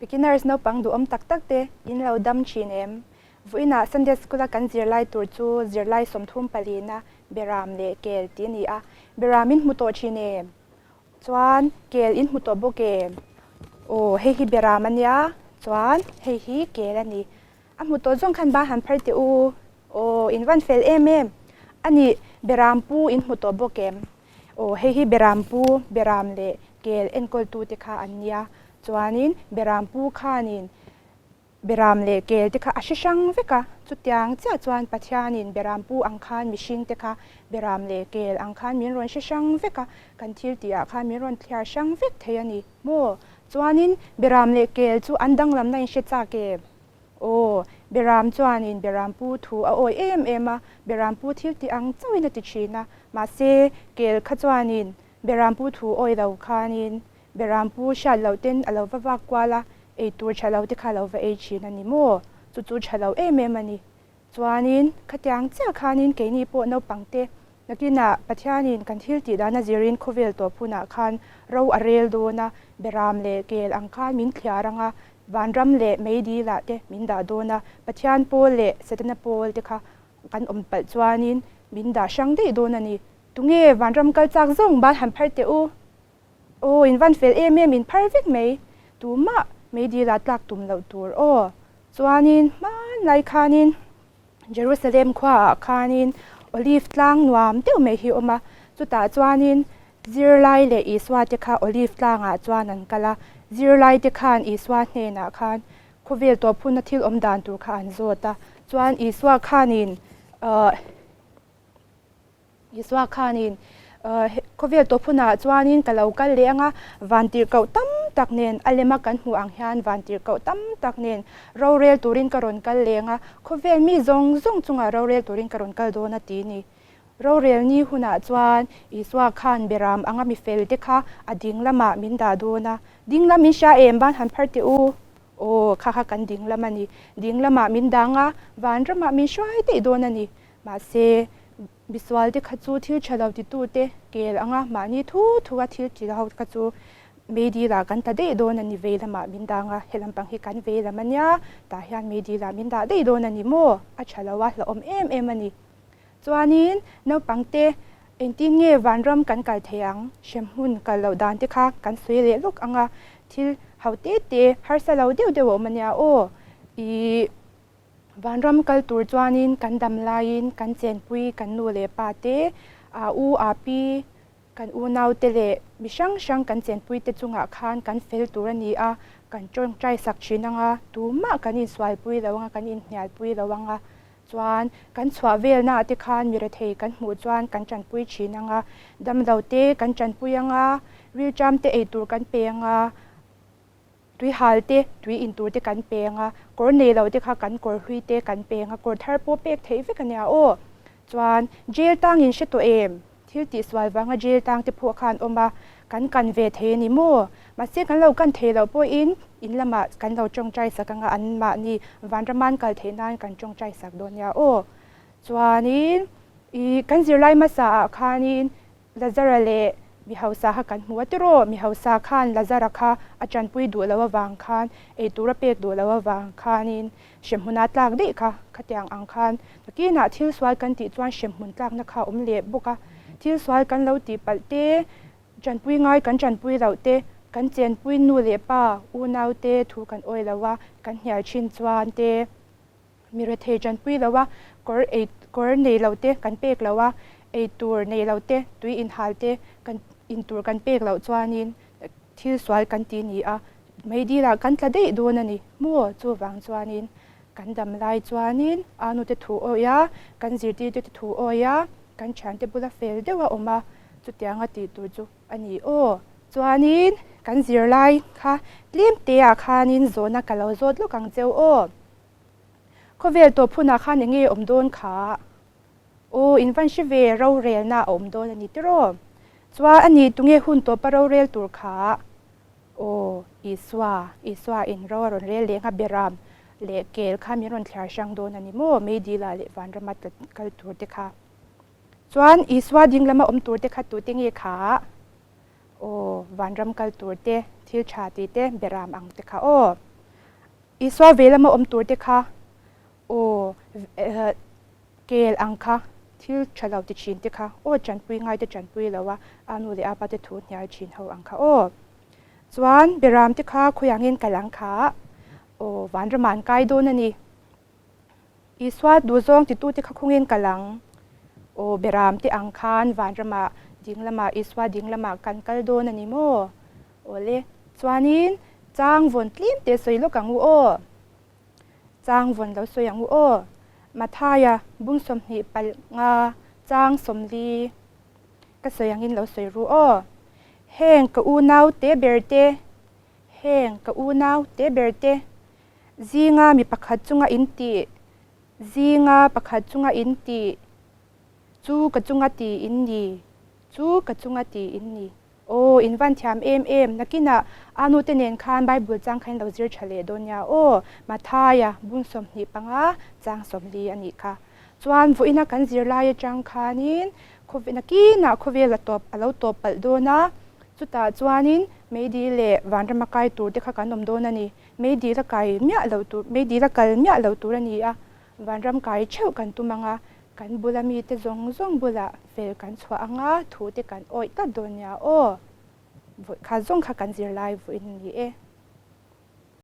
Beginners naupang duhawm tak tak te in lo dam thin em? Vawiinah Sunday School a kan zirlai tur chu zirlai 30 palina Beram leh Kel tih a ni a. Beram in hmu tawh thin em? Chuan kel in hmu tawh bawk em? Aw hei hi Beram a nia, chuan hei hi kel a ni. A hmu tawh zawng khan ba han phar teh u. Aw in van fel em em. A nih Beram pu in hmu tawh bawk em? Aw hei hi Beram pu, Beram leh kel enkawltu te kha an nia. Chuanin Beram pu khanin Beram leh kel te kha a hre hrang vek a, chutiang chiah chuan Pathianin Beram pu ang khan mihring te kha Beram leh kel ang khan min rawn hre hrang vek a, kan thil tihah khan min rawn thliar hrang vek thei a ni maw? Chuanin Beram leh kel chu an danglamna in hre chak em? Aw, Beram chuanin Beram pu thu a awi em em a, Beram pu thil tih ang chauhin a ti thin a, mahse kel kha chuanin Beram pu thu awi lo khanin Beram pu hriat loh ten a lo va vak kual a, ei tur tha lo te kha a lo va ei thin a ni maw? Chu chu tha lo em em a ni. Chuanin khatiang chiah khanin keini pawh naupang te nakinah Pathianin kan thil tih dan a zirin khawvel tawp hunah khan ro a rel dawn a, Beram leh kel ang khan min thliar ang a, vanram leh meidilah te min dah dawn a, Pathian pawl leh Setana pawl te kha kan awm palh chuanin min dah hrang daih dawn a ni. Tunge vanram kal chak zawng ban han phar teh u? Aw, in van fel em em, in phar vek mai. Tumah meidila tlak tum loh tur aw. Chuanin hmanlai khanin Jerusalem khuaah khanin Olive tlang nuam deuh mai hi a awm a. Chutah chuanin zirlai leh Isua te kha Olive tlangah chuan an kal a. Zirlai te khan Isua hnenah khan khawvel tawp huna thil awm dan tur kha an zawt a. Chuan Isua khanin ahh. Isua khanin khawvel tawp hunah chuanin ka lo kal leh anga vantirhkoh tam tak nen a lema kan hmuh ang hian vantirhkoh tam tak nen rorel turin ka rawn kal leng a, khawvel mi zawng zawng chungah rorel turin ka rawn kal dawn a ti ni. Rorel ni hunah chuan Isua khan beram anga mi fel te kha a ding lamah min dah dawn a, ding lam min hria em ban han phar teh u, aw kha kha kan ding lam a ni, ding lamah min dang a, vanramah min hruai daih dawn a ni. Mahse, misualte kha chu thil tha lo titute kel anga mahni thu thua thil ti ho kha chu meidil-ah kan ta daih dawn a ni vei lamah min dang a, he lampang hi kan vei lam a nia, tah hian meidil-ah min dah daih dawn a ni maw? A tha lo a, hlauhawm em em a ni. Chuanin naupangte engtin nge vanram kan kal thei ang? Hremhmun kal loh dan te kha kan sawi leh lawk ang a, thil ho te te harsa lo deuh deuh a awm a nia aw. Ih. Vanram kal tur chuanin kan dam laiin kan chenpui kan nu leh pa te, a u a pi, kan unau te leh mi hrang hrang kan chenpui te chungah khan kan fel tur a ni a, kan tawngtai sak thin ang a, tumah kan insualpui lo ang a, kan inhnialpui lo ang a. Chuan kan chhuah velnaah te khan mi rethei kan hmuh chuan kan tanpui thin ang a, damlo te kan tanpui ang a, rilṭam te eitur kan pe ang a, Tui hal te, tui in tur te kan peng a, kawr nei lo te kha kan kawr hlui te kan peng a, kawr thar pawh pek theih vek a nia aw. Chuan jail tang in hre tawh em? Thil tih sual vanga jail tang te pawh khan awm a, kan kan ve thei a ni maw? Mahse kan lo kan thei loh pawhin in lamah kan lo tawngtai sak anga an mahni vanraman kal theih nan kan tawngtai sak dawn nia aw. Chuanin i kan zirlai hmasa ah khanin Lazara leh mi hausa kha kan hmu a tiraw? Mi hausa khan Lazara kha a tanpui duh lo avang khan, ei tur a pek duh lo avang khanin hremhmun a tlak daih kha, khatiang ang khan nakinah thil sual kan tih chuan hremhmun tlakna kha a awm leh bawk a. Thil sual kan lo tih palh te, tanpui ngai kan tanpui loh te, kan chenpui nu leh pa, unau te thu kan awi lo a, kan hnial thin chuan te, Mi rethei tanpui lo a, kawr ei kawr nei lo te kan pek lo a, ei tur nei lo te, tui inhal te kan in tur kan pek loh chuanin thil sual kan ti ni a, meidil ah kan tla daih dawn a ni maw? Chuvang chuanin kan dam lai chuanin a nute thu awih a, kan zirtirte te thu awih a, kan thiante bula fel deuh a awm a, chutianga tih tur chu a ni aw. Chuanin kan zirlai kha tlem te ah khanin zawhna ka lo zawt lawk ang cheu aw. Khawvel tawp hunah khan eng nge awm dawn kha? Aw, in van hre ve, rorelna a awm dawn a ni tiraw? Chuan a ni, tunge hun tawpa rorel tur kha? Aw, Isua, Isua in ro a rawn rel leh ngha beram leh kel kha min rawn thliar hrang dawn a ni maw? Meidila leh vanrama kal tur te kha. Chuan Isua ding lama awm tur te kha tute nge kha? Aw, vanram kal tur te, thil tha tih te, beram ang te kha aw. Isua ve lama awm tur te kha aw kel ang kha thil tha lo ti thin te kha aw tanpui ngai te tanpui lo a, a nu leh a pa te thu hnial thin ho ang kha aw. Chuan Beram te kha khawiangin kal ang kha aw vanram ah an kai dawn a ni. Isua duhzawng titute kha khawngin kal ang. Aw Beram te ang khan vanramah ding lamah Isua ding lamah kan kal dawn a ni maw? Aw le, chuanin chang vawn tlim te sawi lawk ang u aw. Chang vawn lo sawi ang u aw. Mathaia bung 25 chang 40 ka sawi angin lo sawi ru aw. Heng ka unau te ber te, heng ka unau te ber te, Zinga mi pakhat chunga in tih, zinga pakhat chunga in tih, chu ka chunga ti in ni, chu ka chunga ti in ni. Aw, in van thiam em em, nakinah a nute nen khan Bible chang kha in lo zir tha leh dawn nia aw, Mathaia bung 25 chang 40 a nih kha. Chuan vawiina kan zirlai atang khanin nakinah khawvel a tawp a lo tawp palh dawn a, chutah chuanin meidil leh vanrama kai tur te kha kan awm dawn a ni. Meidil a kai miah lo tur, meidil a kal miah lo tur a ni a, vanram kai theuh kan tum ang a, kan bula mite zawng zawng bulah fel kan chhuah ang a, thu te kan awih tlat dawn nia aw. Vawi kha zawng kha kan zirlai vawiin a ni e.